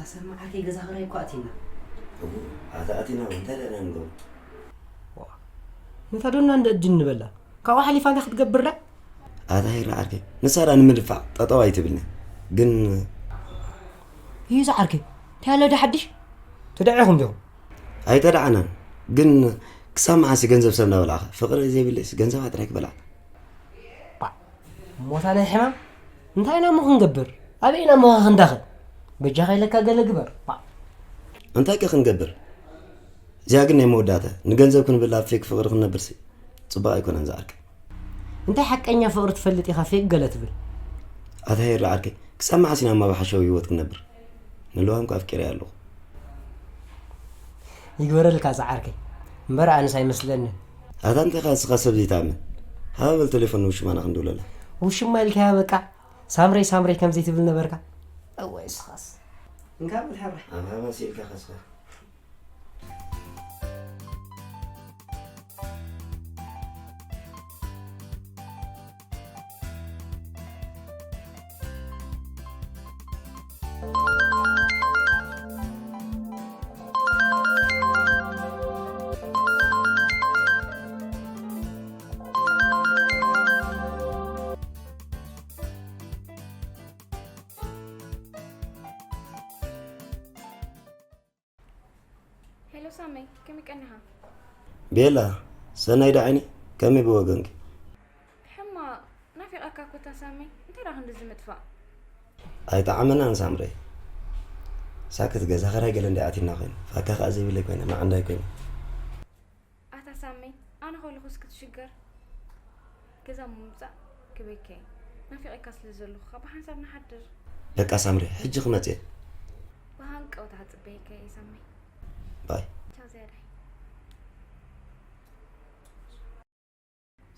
ሰማዕ ዓርከይ፣ ገዛ ክራይ እኮ ኣቲና። እዎ፣ ኣታ ኣቲና እውን እንታይ ደኣ ንገብር? ነታ ዶና እንደ እድን ንበላ። ካብኡ ሓሊፋ እንታይ ክትገብር ዳ? ኣታ ሂራ ዓርከይ፣ ንሳ ደኣ ንምድፋዕ ጠጠው ኣይትብልኒ። ግን ይዛ ዓርከይ፣ እንታይ ኣሎ ዳ ሓድሽ? ተደዒኹም ዲኹም? ኣይተደዓናን። ግን ክሳብ መዓስ ገንዘብ ሰብ እናበላዕኻ? ፍቕሪ ዘይብልስ ገንዘብ ጥራይ ክበልዓ። ሞታ ናይ ሕማም እንታይ ኢና እሞ ክንገብር? ኣበይ ኢና እሞ ክንዳኸል? በጃኻ ኢለካ ገለ ግበር። ባ- እንታይ ከ ክንገብር? እዚኣ ግን ናይ መወዳእታ። ንገንዘብ ክንብል ኣብ ፌክ ፍቕሪ ክንነብርሲ ጽቡቕ ኣይኮነን ዝዓርከይ። እንታይ ሓቀኛ ፍቕሪ ትፈልጥ ኢኻ ፌክ ገለ ትብል? ኣታ ሄሪ ዓርከይ፣ ክሳብ መዓስ ኢና እሞ ኣብ ሓሸዊ ህይወት ክንነብር? ንልዋም ከ ኣፍቂረ ኣለኹ። ይግበረልካ ዝዓርከይ። እምበር ኣነስ ኣይመስለንን። ኣታ እንታይ ከ እስኻ ሰብ ዘይትኣምን? ሃበል ቴሌፎን ንውሽማና ክንድውለላ። ውሽማ ኢልካያ በቃ። ሳምረይ ሳምረይ ከም ዘይትብል ነበርካ። እወ እስኻስ። እንካ በል ሕብረ። ኣብ ሃባ ሲልካ ከስኻ። ሄሎ ሳመይ፣ ከመይ ቀኒኻ? ቤላ፣ ሰናይ ዳዕኒ፣ ከመይ ብወገንኪ? ሕማቕ፣ ናፊቐካ እኮ እታ ሳመይ፣ እንታይ ደኣ ክንድዚ ምጥፋእ? ኣይጠዓመናን ሳምረይ። ሳክት ገዛ ኸራይ ገለ እንዳ ኣቲና ኮይኑ፣ ፋካ ከኣ ዘይብለይ ኮይነ፣ መዓንዳይ ኮይኑ። ኣታ ሳመይ፣ ኣነ ከለኹስ ክትሽገር? ገዛ ምምጻእ ክበኪ እየ። ናፊቐካ ስለ ዘለኹ፣ ካብ ሓንሳብ ንሓድር። በቃ ሳምሪ፣ ሕጂ ክመጽእ እየ። ብሃንቀውታ ክጽበየካ እየ ሳመይ። ባይ። ቻው ዝያዳይ።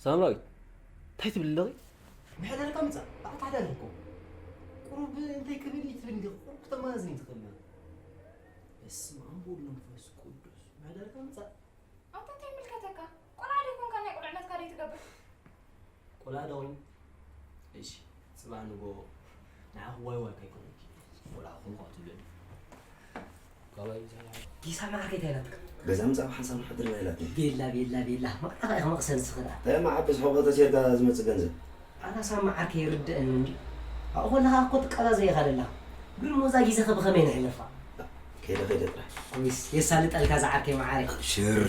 ሳምራዊት፣ እንታይ ትብሊ ኣለኺ? ምሕደርካ ምጻእ፣ ኣታ ተሓዳደር እኮ። ቁሩብ እንታይ ክብል እዩ ትብል እንዲኺ? ቁሩብ ክተመዛዝኒ ትኽእሊ። በስመ ኣብ ወወልድ ወመንፈስ ቅዱስ። ምሕደርካ ምጻእ። ኣንታ እንታይ ይምልከተካ? ቆልዓ ዶ ኣይኮንካን ናይ ቁልዕነትካ ዶ ኣይትገብር? ቆልዓ ዶ ኾይኑ? እሺ፣ ጽባሕ ንግሆ ንዓኺ ዋይ ዋይ ከይኮነኪ። ቆልዓ ኾንኩ ትብለኒ። ካባይ እንታይ ይሓይሽ? ጊሳ መዓርከይ እንታይ ናትካ? ገዛ ምጻእ ብሓንሳብ ንሓድር ናይ ኢላትኒ። ቤላ ቤላ ቤላ፣ ማዕረኻ ኢኻ መቕሰን ስኽዳ። እንታይ እሞ ዓቢ ዝሕቖ ተሴርካ ዝመጽእ ገንዘብ? ኣታ ሳማ ዓርከይ ይርድኣኒ እንድዩ። ኣብኡ ከለኻ እኮ ትቀዛዘ ኢኻ ዘለኻ። ግን ሞዛ ጊዜኻ ብኸመይ ነሕልፋ? ከይደ ከይደ ጥራሕ። ወይስ የሳልጠልካ ዝዓርከይ መዓረይ? ኣብሽር።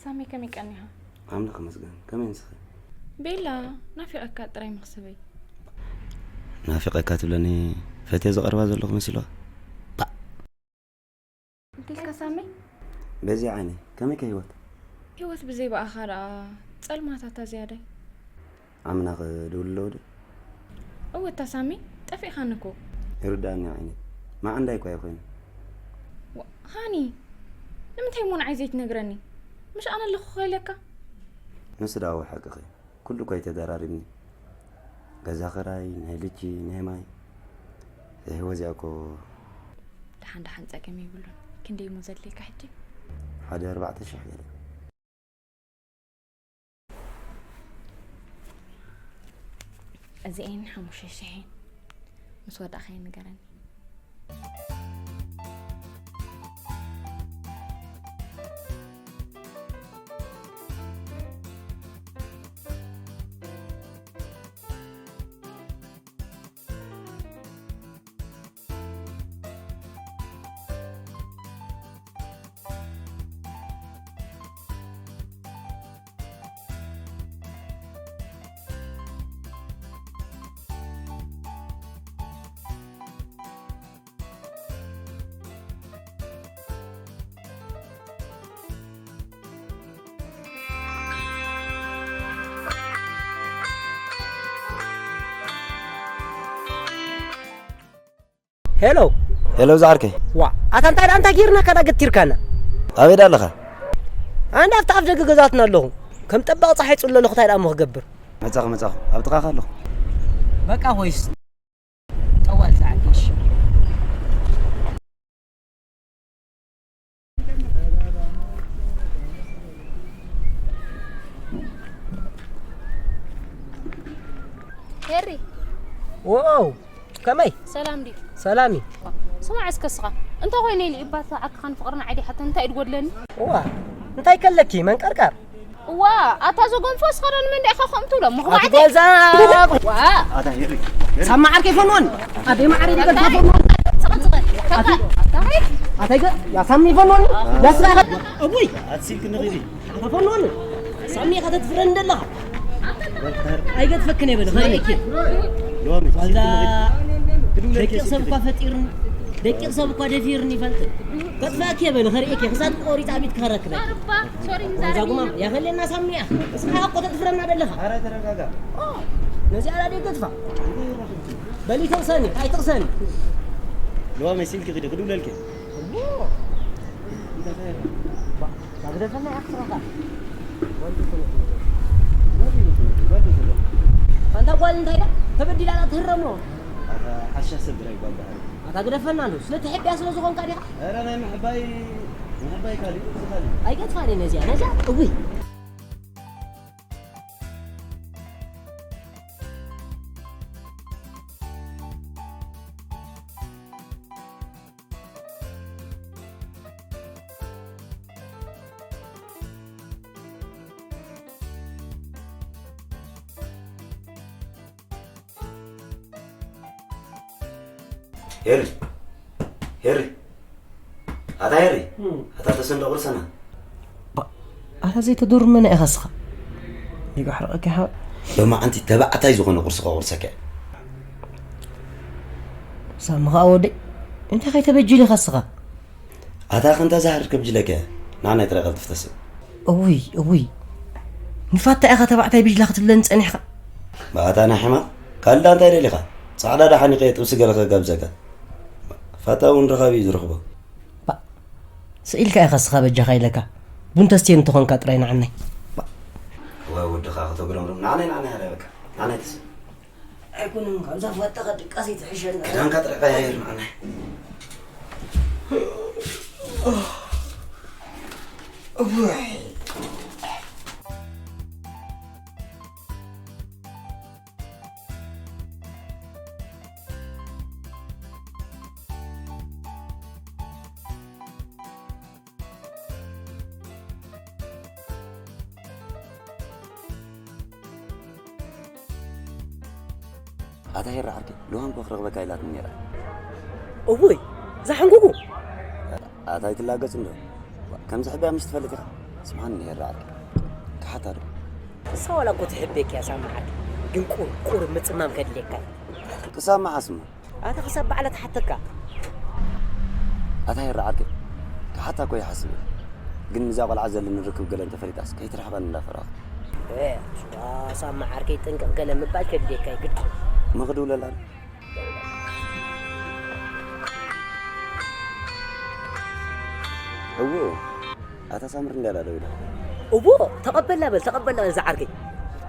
ሳሚ ከመይ ቀኒኻ? ኣምላኽ ይመስገን። ከመይ ንስኺ? ቤላ ናፊቐካ ጥራይ መኽሰበይ። ናፊቐካ ትብለኒ ፈትየ ዝቐርባ ዘለኹ መሲልዋ? እንቲልካ ሳሚ? በዚ ዓይነይ ከመይ ከ ህይወት? ህይወት ብዘይ ብኣኻ ደኣ ጸልማታታ ዝያዳይ። ዓምና ክድውል ኣለዎ ዶ? እወ እታ ሳሚ ጠፊእኻኒ እኮ። ይርዳእኒ ዓይኒ መዓንዳይ እኳ ይኾይኑ። ሃኒ ንምንታይ እሞ ንዓይ ዘይትነግረኒ? ምሽ ኣነ ኣለኹ ከይለካ። ንሱ ደኣ ወሓቅኺ ኩሉ እኳ ይተደራሪብኒ። ገዛ ኽራይ፣ ናይ ልጂ፣ ናይ ማይ። እዛ ህይወት እዚኣ እኮ። ደሓን ደሓን ጸገም የብሉን። ክንደይ እሞ ዘድልየካ ሕጂ? ሓደ ኣርባዕተ ሽሕ ገለ። እዚኤን ሓሙሽተ ሽሕ እየን። ምስ ወዳእኻየን ንገረኒ። ሄሎ። ሄሎ ዝዓርከይ። ዋ፣ ኣታ እንታይ ደኣ እንታይ ጌርናካ ደኣ ገቲርካና? ኣበይ ደኣ ኣለኻ? ኣነ ኣብቲ ኣፍ ደገ ገዛትና ኣለኹ። ከም ጠባቕ ጸሓይ ጽሎ ኣለኹ፣ እንታይ ደኣ እሞ ክገብር? መጻኹ፣ መጻኹ። ኣብ ጥቓኻ ኣለኹ። በቃ ኮይስ። ጠዋል ጸዓት እሺ። ሄሪ። ዋው፣ ከመይ? ሰላም ድዩ? ሰላም እዩ። ስማዕ እስከ እስኻ፣ እንተ ኾይነ ኢሉ ይባታ ዓክኻን ፍቕርን ዓይዲ ሓቶ እንታይ እዩ ዝጎድለኒ? እዋ፣ እንታይ ከለኪ መንቀርቃር? እዋ፣ ኣታ ዘጎንፎ እስኻ ዶ ንመን ዲኻ ከምኡ ትብሎ? ኣቲ ምኹባዕቲ? ጓልዛ! ዋ! ኣታ ሄሪ፣ ሄሪ። ሳማ ዓርከይ ፈንወኒ። ኣደይ ማዓረይ ደገ ኣታ ፈንወኒ። ስቕ፣ ስቕ። ኣታ፣ ኣታ ሄሪ። ኣታ ይገ-፣ ያ ሳሚ ፈንወኒ። ያ ስራ እቡይ። ኣትሲልክ ንግዲ። ኣታ ፈንወኒ። ሳሚ ኢኻ ተትፍረኒ ዘለኻ። ኣይገድፈክን እየ በለ፣ ኸርእየኪ። ሎሚ ዋላ ሲልክ ንግዲ። ደቂቕ ሰብ እኳ ፈጢሩኒ፣ ደቂቕ ሰብ እኳ ደፊሩኒ ይፈልጥ። ከጥፋእኪ እየ በለ፣ ኸርእየኪ። ክሳድ ቆሪጻ ኣብ ኢድኪ ከረክበኪ። ሶሪ፣ ዋዛ ንዛረብ ጉማም፣ ኢና። ያኸሌና ሳሚያ። እስኻ እኮ ተጥፍረና ደለኻ። ኧረ ተረጋጋ። ኦ፣ ነዚኣ ዳ ደገ ጥፋ። በሊ ተቕሰኒ፣ ኣይትቕሰኒ። ለዋ መሲልኪ ክዲ ክድውለልኪ። እሞ፣ ባ-፣ ባግደፈና ያኽስራኻ። ኣንታ ጓል እንታይ ዳ? ተበዲላ ዳ ትህረሞ። ኣታ ሓሻ ሰብ ድራይ ጓል ባህሪ። ኣታ ግደፈና ኣሎ። ስለ ትሕብያ ስለ ዝኾንካ ዲኻ? ኧረ ናይ ምሕባይ፣ ምሕባይ ካሊእ፣ እዚ ካሊእ። ኣይገጥፋን እየ ነዚኣ፣ ነዚኣ፣ እውይ። ሄሪ፣ ሄሪ፣ ኣታ ሄሪ፣ እም። ኣታ ተሰንዶ ቁርሰና። ባ-፣ ኣታ ዘይተዶርመና ኢኻ እስኻ። ይጋሕርቐካ ይሃ-፣ ሎማዓንቲ ተባዕታይ ዝኾነ ቁርሲ ከቑርሰካ እየ። ሳሚ ኸኣ ወደይ፣ እንታይ ከይተበጅል ኢኻ እስኻ? ኣታ ክንታ ዝሃርር ከብጅለከ፣ ንዓናይ ጥራይ ቀልጥፍ ተስእ። እውይ፣ እውይ። ንፋታ ኢኻ ተባዕታይ ብጅላ ክትብለኒ ጸኒሕካ። ብኣታ ናይ ሕማቕ፣ ካልዳ እንታይ ደሊኻ? ጻዕዳ ዶ ሓኒቐ ጥብሲ ገለ ከጋብዘካ? ፋታ እውን ረኻቢ እዩ ዝረኽቦ። ባ፣ ስኢልካ ኢኻ እስኻ በጃኻ ኢለካ። ቡን ተስትየኒ እንተኾንካ ጥራይ ንዓናይ። ባ። ወይ ወድኻ ከተጉረምርም። ንዓናይ፣ ንዓናይ፣ ንዓናይ በቃ። ንዓናይ ተስእ። ኣይኮነን፣ ካብዛ ፋታ ከድቃስ ይትሕሸና። ክዳንካ ጥራይ ቀያይር ንዓናይ። እዋይ። ኣታ ሄራ ዓርከይ፣ ሉሃም እኮ ክረኽበካ ኢላትኒ ነይራ። እውይ፣ እዛ ሕንጉጉ! ኣታ ኣይትላገጽ እንዶ። ከምዚ ሕቢያ ምስ ትፈልጥ ኢኻ። ስምዓኒ ሄራ ዓርከይ። ክሓታ ዶ? ንሳ ዋላ እኮ ትሕበየካ እያ ሳሚ ዓርከይ። ግን ቁር፣ ቁር ምጽማም ከድልየካ እዩ። ክሳብ መዓስ እሞ? ኣታ ክሳብ ባዕላ ትሓተካ። ኣታ ሄራ ዓርከይ፣ ክሓታ እኮ ይሓስብ እየ። ግን ምስዛ ቆልዓ ዘለኒ ርክብ ገለ እንተፈሊጣስ ከይትርሕቐኒ እንዳፈራኹ። እ፣ እሱዋ ሳሚ ዓርከይ ጥንቅቕ ገለ ምባል ከድልየካ እዩ ግድ። እሞ ክድውለላ ዶ? እዎ፣ ኣታ ሳምሪ እንድያ ደዊላ። እዎ፣ ተቐበላ በል፣ ተቐበላ በል ዝዓርከይ።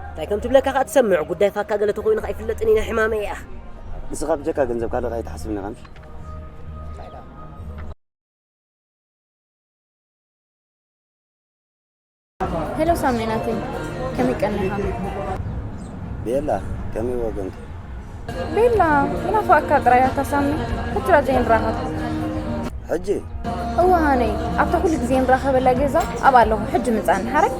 እንታይ ከም ትብለካ ከኣ ትሰምዕ፣ ጉዳይ ፋካ ገለ ተኾይኑ ከኣ ኣይፍለጥን እዩ፣ ናይ ሕማመይ እያ። ንስኻ ብጀካ ገንዘብ ካልእ ከኣ ኣይትሓስብን ኢኻ ምሽ? ሄሎ ሳሚ ናተይ፣ ከመይ ቀኒኻ? ቤላ፣ ከመይ ወገንኪ? ቤላ፣ ምናፋቕካ ጥራይ ኣታ ሳሚ፣ ሕጂ ራብ ዘይንራኸብ። ሕጂ? እወ ሃነይ፣ ኣብታ ኩሉ ግዜ ንራኸበላ ገዛ ኣብኣ ኣለኹ፣ ሕጂ ምጻኒ ሓራይ።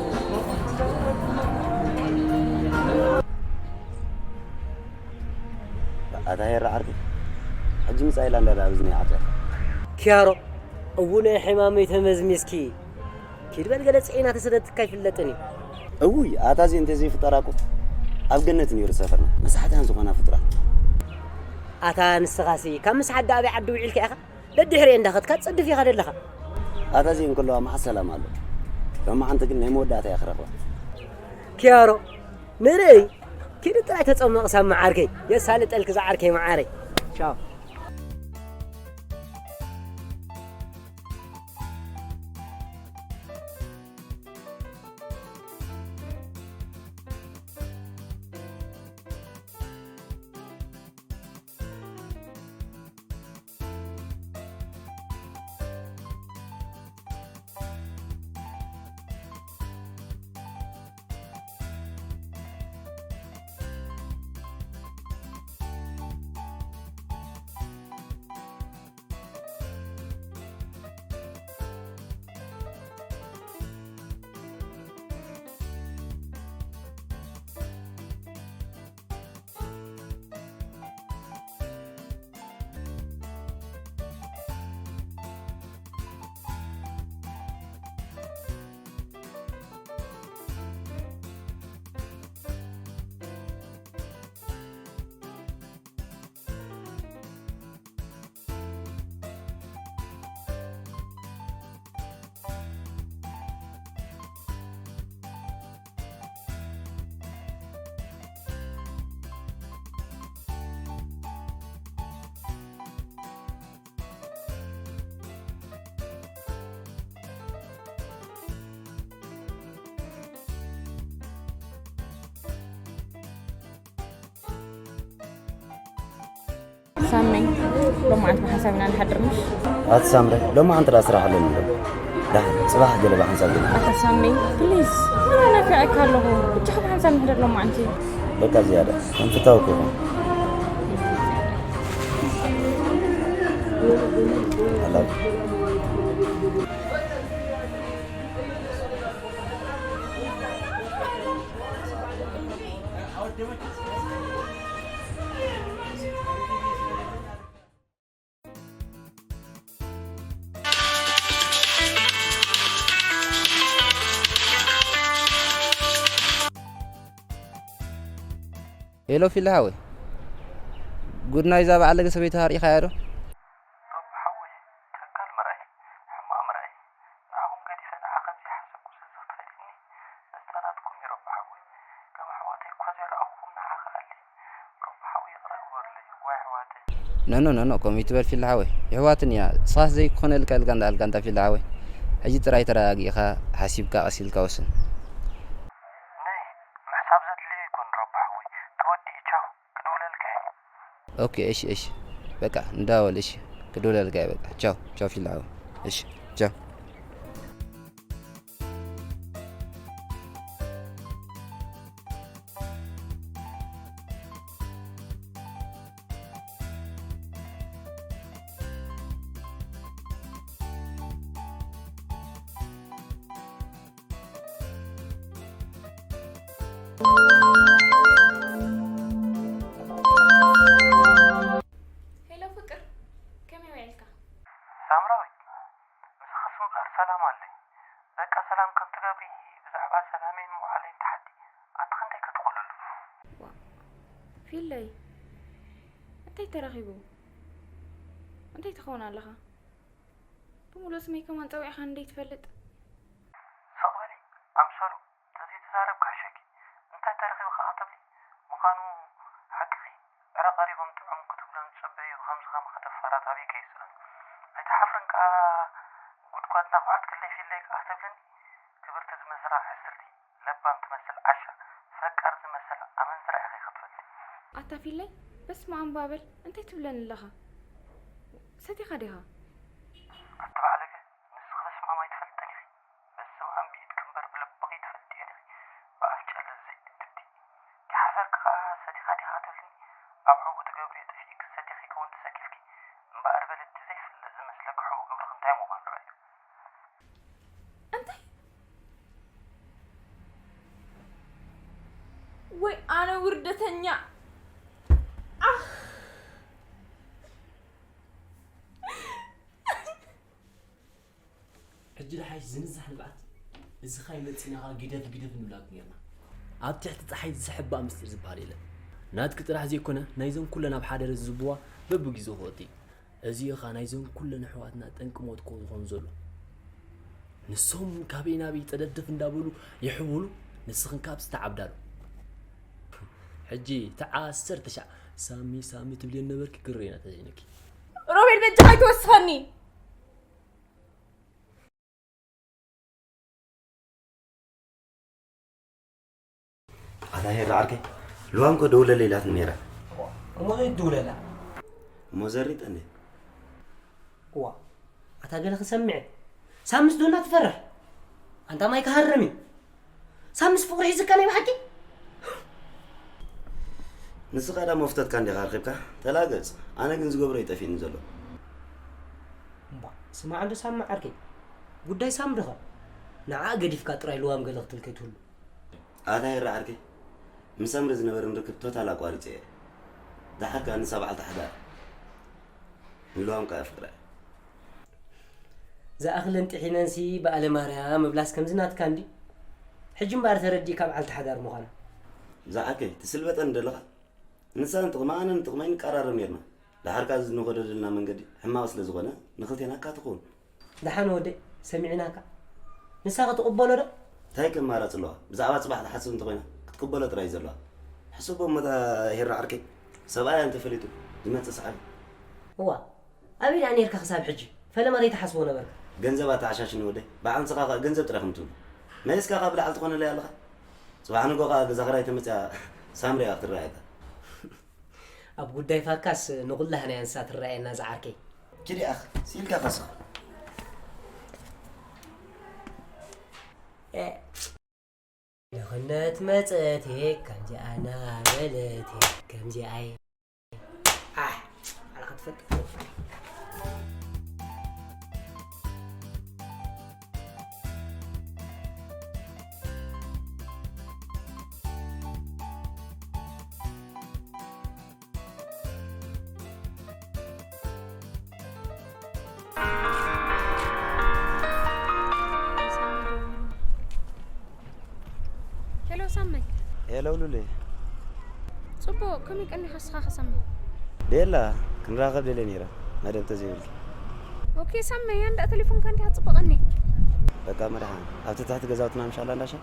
ኣታ ሄራ ዓርኪ፣ ሕጂ ምጻ ኢላ እንዳ ደኣ ብዝኒ ዓርኪ። ኪያሮ፣ እውነ ሕማመይ ተመዝሚዝኪ። ኪድ በል ገለ ጽዒና ተሰደትካ ኣይፍለጥን እዩ። እውይ፣ ኣታ እዚ እንተ ዘይፍጠራ እኮ ኣብ ገነት ነይሩ ሰፈርና። መሳሕትያን ዝኾና ፍጡራት። ኣታ ንስኻሲ ካብ ምስሓት ደኣ ኣበይ ዓዲ ውዒልካ ኢኻ? ደድሕሪኤን እንዳኸድካ ትጸድፍ ኢኻ ደለኻ። ኣታ እዚ እንከለዋ መዓስ ሰላም ኣሎ? ሎማዓንቲ ግን ናይ መወዳእታ እየ ክረኽባ። ኪያሮ፣ ንርኢ። ኪድ ጥራይ ተጸመቕ ሳሚ ዓርከይ። የሳልጠልኪ ዝዓርከይ መዓረይ። ቻው። ሳመይ፣ ሎማዓንቲ ብሓንሳብ ኢና ንሓድር ምሽ? ኣቲ ሳምረ፣ ሎማዓንቲ ደኣ ስራሕ ኣለኒ ዶ? ደሓን፣ ጽባሕ ገለ ብሓንሳብ ገለ። ኣታ ሳመይ፣ ፕሊዝ፣ ኣነ ናፊቐካ ኣለኹ። ብቻ ብሓንሳብ ንሕደር ሎማዓንቲ። በቃ ዝያዳ፣ ከም ፍታው እኮ ይኹን። I love you. ሄሎ ፊል ሓወይ፣ ጉድ ናይዛ በዓል ገ ሰበይትኻ ርኢኻያ ዶ? ሮቢ ሓወይ፣ ተካል ምርኣይ፣ ሕማቕ ምርኣይ። ንዓኹም ገዲፈ ንዓኻ ዘይሓሰብኩ ስለ ዝኽትፈልኒ፣ መስተናትኩም እዩ ሮቢ ሓወይ። ከም ኣሕዋተይ እኳ ዘይረኣኹኹም ንዓኻ ኣሊ። ሮቢ ሓወይ፣ ይቕረ ግበሩለይ፣ ዋይ ኣሕዋተይ። ኖ፣ ኖ፣ ኖ፣ ኖ፣ ከምኡ ይትበል ፊል ሓወይ። የሕዋትን እያ። ንስኻስ ዘይኮነ ልካ ኢልካ እንዳ ኣልካ እንታ ፊል ሓወይ። ሕጂ ጥራይ ተረጋጊእኻ፣ ሓሲብካ፣ ቀስ ኢልካ ወስን። ነይ፣ ምሕሳብ ዘድልዮ ኣይኮን ሮቢ ሓወይ። ተወዲኡ፣ ቻው። ክድውለልካ እየ። ኦኬ፣ እሺ፣ እሺ። በቃ፣ እንዳወል፣ እሺ። ክድውለልካ እየ፣ በቃ። ቻው፣ ቻው፣ ፊል ዓው። እሺ፣ ቻው። ሄሎ ፍቅር፣ ከመይ ውዒልካ? ሳምራዊት፣ ምስኽስ እምበኣር ሰላም ኣለኒ። በቃ ሰላም ከም ትገብሪ ብዛዕባ ሰላመይን ምውዓለይን ትሓቲ፣ ኣቲ ክንደይ ከትኾልሉ? ዋ፣ ፊለይ፣ እንታይ ተረኺቡ? እንታይ ትኸውን ኣለኻ? ብምሉእ ስመይ ከማን ጸዊዕኻኒ ደይትፈልጥ? ስቕ በሊ ኣምሰሉ፣ ተዘይተዛረብኪ ሕሸኪ። እንታይ ተረኺቡ ከኣ ትብሊ? ምዃኑ ሓቅኺ፣ ዕረ ቀሪቦም ጥዑም ክትብሎም ዝጽበዩ ብኸምዚ ከማኺ ደፋራት ኣበይ ከይስእኑ። ኣይትሓፍርን ከኣ ጉድጓድ ናኹዓት ክለይ ፊለይ ከኣ ትብልኒ? ክብርቲ ዝመስላ ዕስርቲ፣ ለባም ትመስል ዓሻ፣ ፈቃር ዝመስል ኣመንዝራ ኢኺ ክትፈልጢ። ኣታ ፊለይ፣ በስመ ኣብ እባ በል፣ እንታይ ትብለኒ ኣለኻ? ሰቲኻ ዲኻ? ኣቲ ባዕለገ፣ ንስኺ በስመ ኣብ ኣይትፈልጥን ኢኺ። በስመ ኣብ ብኢድኪ እምበር ብልብኺ ትፈልጥዮ ዲኺ? ብኣፍ ጨለል ዘይእድብቲ። ከይሓፈርኪ ከኣ ሰቲኻ ዲኻ ትብልኒ? ኣብ ሕቡእ ትገብርዮ ጠፊእኪ ሰቲኺ ከውን ተሰኪፍኪ? እምበኣር በሊ እቲ ዘይፍለጥ ዝመስለኪ ሕቡእ ግብርኺ እንታይ ምዃኑ ርኣዮ። እንታይ? ወይ ኣነ ውርደተኛ። ኣኽ! ሕጂ ደሓይሽ ዝንዛሕ ንብዓት፣ እዚ ኸኣ ይመጽእ ኢልናኻ ግደፍ ግደፍ ንብላኩ ኔርና። ኣብ ትሕቲ ጸሓይ ዝሕባእ ምስጢር ዝበሃል የለን። ናትኪ ጥራሕ ዘይኮነ፣ ናይዘን ኩለን ኣብ ሓደረ ዝዝብዋ በብግዜኡ ክወጽእ እዩ። እዚ እዩ ኸኣ ናይዘን ኩለን ኣሕዋትና ጠንቂ ሞት እኮ ዝኾኑ ዘሎ። ንሶም ካበይ ናበይ ጠደድፍ እንዳበሉ ይሕውሉ፣ ንስኽን ካብ ዝተዓብዳሉ። ሕጂ ተዓሰርተ ሻዕ ሳሚ ሳሚ ትብልየን ነበርኪ ክርኤና ተዘይነኪ። ሮቤል በጃኻ ኣይትወስኸኒ። ኣታ ሄራ ዓርከይ፣ ልዋም እኮ ደውለለይ ኢላትኒ ነይራ። እሞ ዘይትድውለላ? እሞ ዘሪጠኒ። እዋ፣ ኣታ ገለ ክሰምዕ። ሳምስ ዶ እናትፈርሕ? ኣንታ ማይ ክሃርም እዩ። ሳምስ ፍቕሪ ሒዝካ ናይ ብሓቂ? ንስኻ ዳ መፍተትካ እንዲኻ ኣርኺብካ? ተላገጽ። ኣነ ግን ዝገብሮ እዩ ጠፊእኒ ዘሎ። እምባ፣ ስማዕ እንዶ ሳሚ ዓርከይ። ጉዳይ ሳም ድኻ? ንዓ ገዲፍካ ጥራይ ልዋም ገለ ክትብል ከይትህሉ። ኣታ ሄራ ዓርከይ፣ ምስ ሳምሪ ዝነበረኒ ርክብ ቶታል ኣቋሪጸ እየ። ደሓር ከኣ ንሳ በዓልቲ ሓዳር ንልዋም ከኣ የፍቅራ እየ። ዝኣኽለን ጥሒነንሲ በኣለ ማርያም ምብላስ ከምዚ ናትካ እንዲ። ሕጂ እምበኣር ተረዲእካ በዓልቲ ሓዳር ምዃና። እዛ ዓርከይ፣ ትስልበጠኒ ደለኻ? ንሳ ንጥቕማ ኣነ ንጥቕመይ ንቀራረብ ኔርና። ደሓር ከኣ እዚ ንኸዶ ዘለና መንገዲ ሕማቕ ስለ ዝኾነ ንኽልቴና እካ ትኸውን። ደሓን ወደይ፣ ሰሚዕናካ። ንሳ ክትቕበሎ ዶ? እንታይ ከ ኣማራጺ ኣለዋ? ብዛዕባ ጽባሕ ትሓስብ እንተኾይና፣ ክትቅበሎ ጥራይ እዩ ዘለዋ። ሕሰቦ እሞ እታ ሄራ ዓርከይ፣ ሰብኣያ እንተፈሊጡ ዝመጽእ ሰዓቢ። እዋ፣ ኣበይ ደኣ ኔርካ ክሳብ ሕጂ? ፈለማ ዘይትሓስቦ ነበርካ። ገንዘብ ኣተዓሻሽኒ ወደይ፣ ብዓንስኻ ከኣ ገንዘብ ጥራይ ከም ትብሉ። መሊስካ ከኣ ብላዕሊ ትኾነለይ ኣለኻ። ጽባሕ ንግሆ ከኣ ገዛ ክራይ ተመጽያ ሳምሪ እያ ክትረኣየካ። ኣብ ጉዳይ ፋካስ ንኹላህና እያ ንሳ ትረኣየና ዝዓርከይ። ኪዲ ኣኽ፣ ሲልካ ከስኽ። እ፣ ድኽነት መጸት እየ፣ ከምዚኣ ናበለት እየ፣ ከምዚኣ እየ። ኣሕ፣ ኣላ ክትፈልጥ። ሄሎ ሳመይ። ሄሎ ሉሌ። ጽቡቕ፣ ከመይ ቀኒኻ እስኻ ከ ሳመይ? ቤላ፣ ክንራኸብ ደልየ ነይረ፣ መደብ ተዘይብልኪ። ኦኬ ሳመይ፣ እንዳ ቴሌፎንካ እንዲኻ ጽቡቕ ቀኒ። በቃ መድሓን፣ ኣብቲ ትሕቲ ገዛውትና ምሻላ እንዳሻ?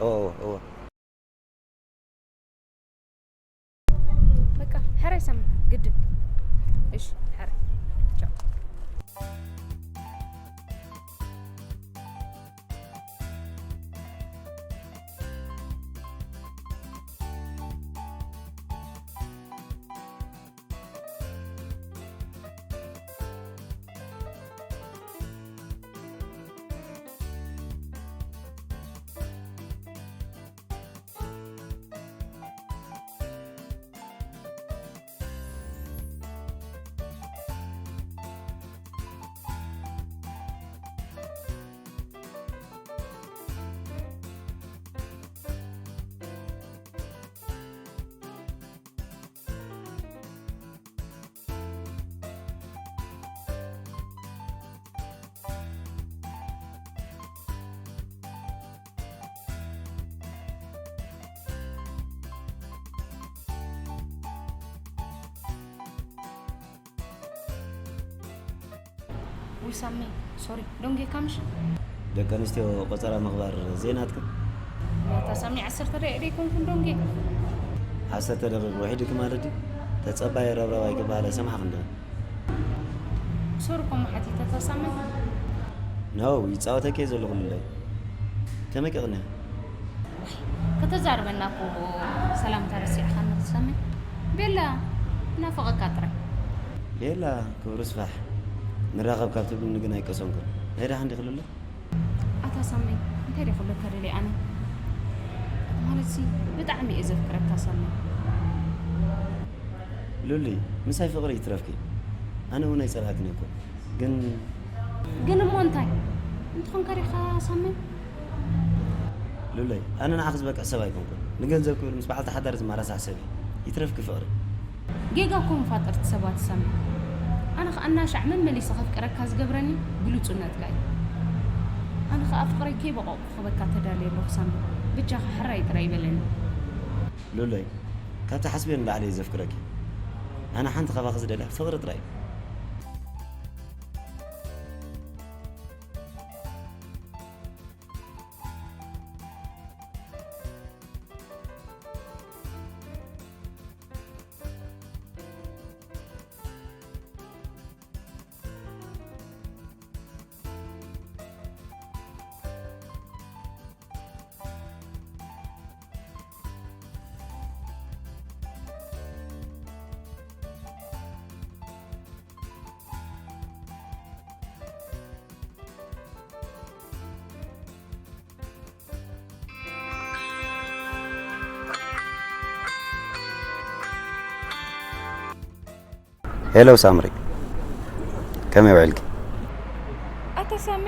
እወ፣ እወ፣ እወ። በቃ፣ ሕራይ ሳሚ፣ ግድን። እሺ፣ ሕራይ። ቻው። ውይ ሳሚ፣ ሶሪ፣ ደንጌካ ምሽ? ደቂ ኣንስትዮ ቆጸራ ምግባር ዘይናትክን። ኣታ ሳሚ፣ ዓሰርተ ደቂቕ ደይኮንኩን ደንጌ? ዓሰርተ ደቂቕ ውሒድኪ ማለት ድዩ? ተጸባየ ረብራብ ኣይክበሃል ኣይሰማዕክን ዶ? ሶሪ እኮ እሞ ሓቲተካ ሳሚ። ነው፣ ይጻወተኪ እየ ዘለኹ ሉለይ። ከመይ ክቕንያ? ከተዛርበና እኮ ሰላምታ ረሲዕካ ንኽትሰምዕ። ቤላ፣ ናፍቐካ ጥራይ። ቤላ፣ ክብሩ ስፋሕ። ንራኸብ ካብ ትብልኒ ግን ኣይቀሰንኩን። ናይ ደሓን ዲኺ ሉለ? ኣታ ሳመይ፣ እንታይ ደይ ክብለካ ደልየ ኣነ? ማለትሲ፣ ብጣዕሚ እየ ዘፍቅረካ ሳመይ። ሉሊ፣ ምሳይ ፍቕሪ ይትረፍኪ። ኣነ እውን ኣይጸላእክን እኮ። ግን ግን እሞ እንታይ? እንትኾንካ ዲኻ ሳመይ? ሉለይ፣ ኣነ ንዓኺ ዝበቅዕ ሰብ ኣይኮንኩን። ንገንዘብ ክብል ምስ በዓልቲ ሓዳር ዝመራሳሕ ሰብ እየ። ይትረፍኪ ፍቕሪ። ጌጋ እኮ መፋጥርቲ ሰባት ሳመይ። ኣነ ኸኣ እናሻዕ መመሊሰ ከፍቅረካ ዝገብረኒ ግሉጽነትካ እዩ። ኣነ ኸኣ ፍቕረይ ከይበቐቑ ክህበካ ተዳልየ ኣለኹ ሳመይ። ብጃኻ ሕራይ ጥራይ ይበለኒ። ሉለይ፣ ካብ ትሓስብዮ ንላዕሊ እየ ዘፍቅረኪ። ኣነ ሓንቲ ካባኺ ዝደልያ ፍቕሪ ጥራይ እዩ። ሄሎ ሳምሪ፣ ከመይ ውዒልኪ? ኣታ ሳሚ፣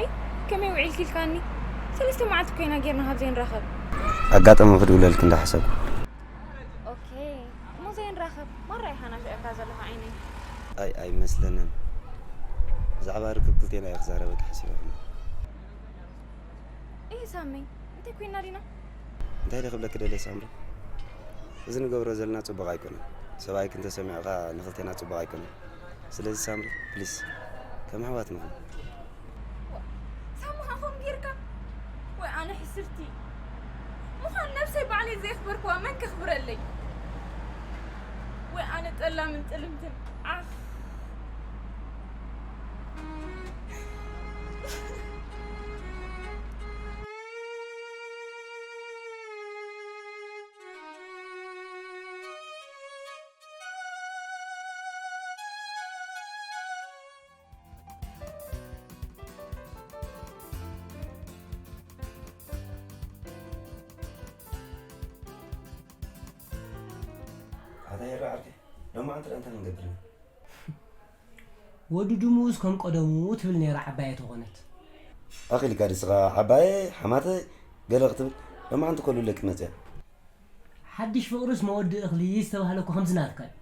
ከመይ ውዒልኪ ኢልካኒ? ሰለስተ መዓልቲ ኮይና ጌርና ካብ ዘይንራኸብ። ኣጋጣሚ ክድውለልኪ እንዳሓሰብኩ። ኦኬ፣ እሞ ዘይንራኸብ ማራ ኢኻ ናፊቐካ ዘለኻ ዓይነይ። ኣይ፣ ኣይመስለንን። ብዛዕባ ርክብ ክልቴና እየ ክዛረበኪ ሓሲበ። እይ ሳመይ፣ እንታይ ኮይና ዲና? እንታይ ኢለ ክብለኪ ደልየ ሳምሪ? እዚ ንገብሮ ዘለና ጽቡቕ ኣይኮነን። ሰብኣይኪ እንተሰሚዑ ከኣ ንኽልቴና ጽቡቕ ኣይኮነን። ስለዚ ሳምሪ፣ ፕሊስ፣ ከም ኣሕዋት ንኹን። ሳሚ፣ ከምኡ ጌርካ? ወይ ኣነ ሕስርቲ። ምዃን ነብሰይ ባዕለይ ዘየኽበርክዋ መን ከኽብረለይ? ወይ ኣነ ጠላምን ጥልምትን። ዓኽ። ኣይራ ዓርከይ፣ ሎማዓንቲ ደኣ እንታይ ክንገብር ኢና? ወዲ ድሙስ ከም ቀደሙ ትብል ነይራ ዓባየ ተኾነት። ኣኺልካ ድስኻ ዓባየ፣ ሓማተይ፣ ገለ ክትብል፣ ሎማዓንቲ ኮሉለኪ መጽያ። ሓድሽ ፍቕርስ መወዲ እኽሊ ዝተባህለ እኮ ከምዚ ናትካ እዩ።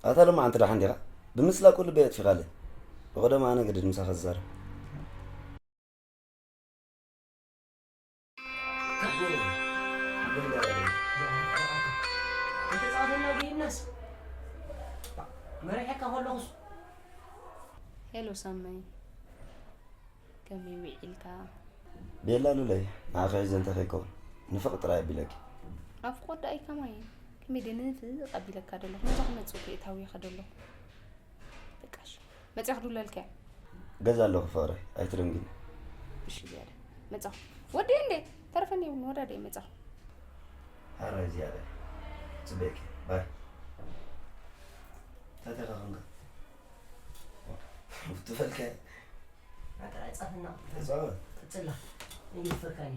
ኣታ ሎማዓንቲ ደሓን ዲኻ? ብምስላ ኩሉ በይ ኣጥፊኻለይ። ብቐደም ኣነ ግድድ ምሳኻ ዝዛረብ። መሪሐካ ከለኹስ። ሄሎ ሳመይ፣ ከመይ ውዒልካ? ቤላ ሉለይ፣ ንዓኺ ሒዘ እንተ ከይከውን፣ ንፍቕ ጥራይ ኣቢለኪ። ኣብ ፍቖት ደኣ እዩ ከማይ። ከመይ ደንፍቕ ኣቢለካ ደለኹ። ነዛ ክመጽእ እኮ እየ ታዊኸ ደለኹ። በቃ እሺ። መጺኣ ክድውለልካ እየ። ገዛ ኣለኹ ፍቕረይ፣ ኣይትደንግኒ። እሺ ዝያዳ። መጻኹ። ወዲ እንዴ? ተረፈኒ እውን ወዳደ መጻኹ። ሓራይ ዝያዳ። ጽበየኪ። ባይ። ታተኻ ኸንካ። ትፈልከ። ኣታ ጻፍና። ጻወ። ቅጽላ። ይፈካኒ።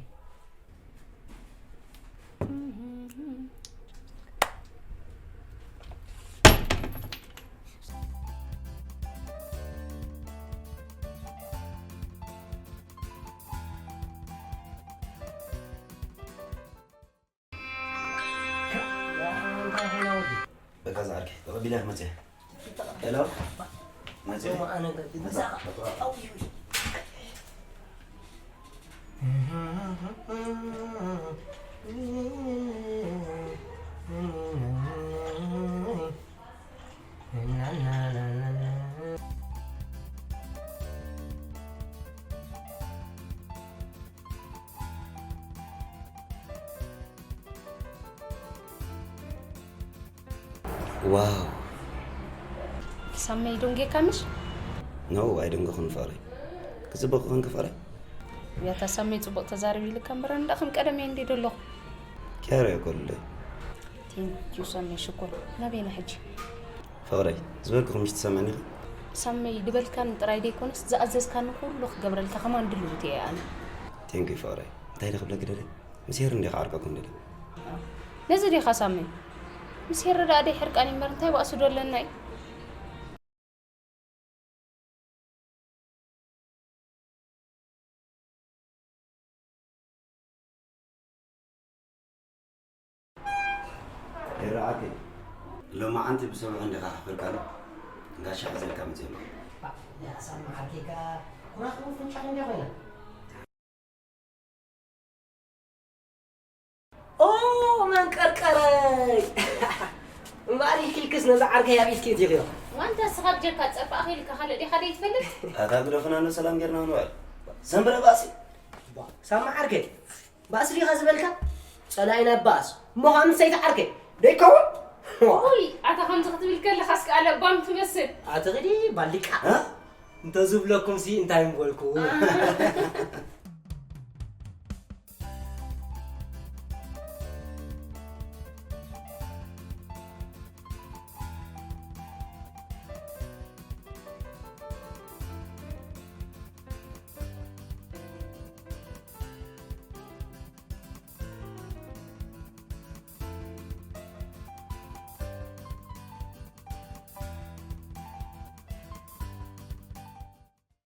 በቃ ዝዓርከይ፣ ተቐቢለ መጽየ። ሄሎ? መጽየ? መጽኣ። ዋው። ሳመይ ደንጌካ ምሽ? ኖ፣ ኣይደንገኹን ፍቕረይ። ክጽብቕ ኾንክ ፍቕረይ? ያታ ሳመይ ጽቡቕ ተዛረብ ኢልካ እምበር፣ እንዳ ከም ቀደም እየ እንዴ ደለኹ። ኪያሮ እየ ኮልደ። ቴንክ ዩ ሳመይ ሽኮር። ናበይና ሕጂ? ፍቕረይ፣ ዝበልኩ ምሽ ትሰምዕኒ ኢኺ? ሳመይ ድበልካን ጥራይ ደይኮነስ፣ ዝኣዘዝካኒ ኩሉ ክገብረልካ ከማን ድልውቲ እየ ኣነ። ቴንክ ዩ ፍቕረይ። እንታይ ኢለ ክብለኪ ደልየ? ምስ ሄሪ እንዲየ ክዓርቀኩም ደልየ። ነዚ ዲኻ ሳመይ? ምስ ሄሪ ደኣ ደይ ሕርቃን እምበር እንታይ ባእሲ ዶ ኣለና እዩ? ሄሪ ዓርከይ፣ ሎማዓንቲ ብሰብዑ እንዲኻ ኣኽቢርካኒ፣ ጋሻ ሒዘልካ መፅየ ኣለኹ። ያ ሳሚ ዓርከይካ ኩራኹ ፍንጫሕ እንዲያ ኮይና። ኦ መንቀርቀረይ! እምበኣር ኢልክስ ነዛ ዓርከይ ኣብ ኢድኪ እቲኽዮ። ዋንታ እስኻ ብጀካ ጸባእኺ ኢልካ ካልእ ዲኻ ደይትፈልጥ? ኣታ ግደፉና እንዶ ሰላም ጌርና ንውዕል። ሰንበረ ባእሲ። ባ፣ ሳሚ ዓርከይ፣ ባእሲ ዲኻ ዝበልካ? ጸላኢና ባእስ። እሞ ኸኣ ምሰይቲ ዓርከይ ደይከውን? ኡይ፣ ኣታ ከምዚ ክትብል ከለኻስ ከኣ ለባም ትመስል። ኣቲ ኺዲ ባልዲቃ። እ? እንተዝብለኩምሲ እንታይ ምበልኩ?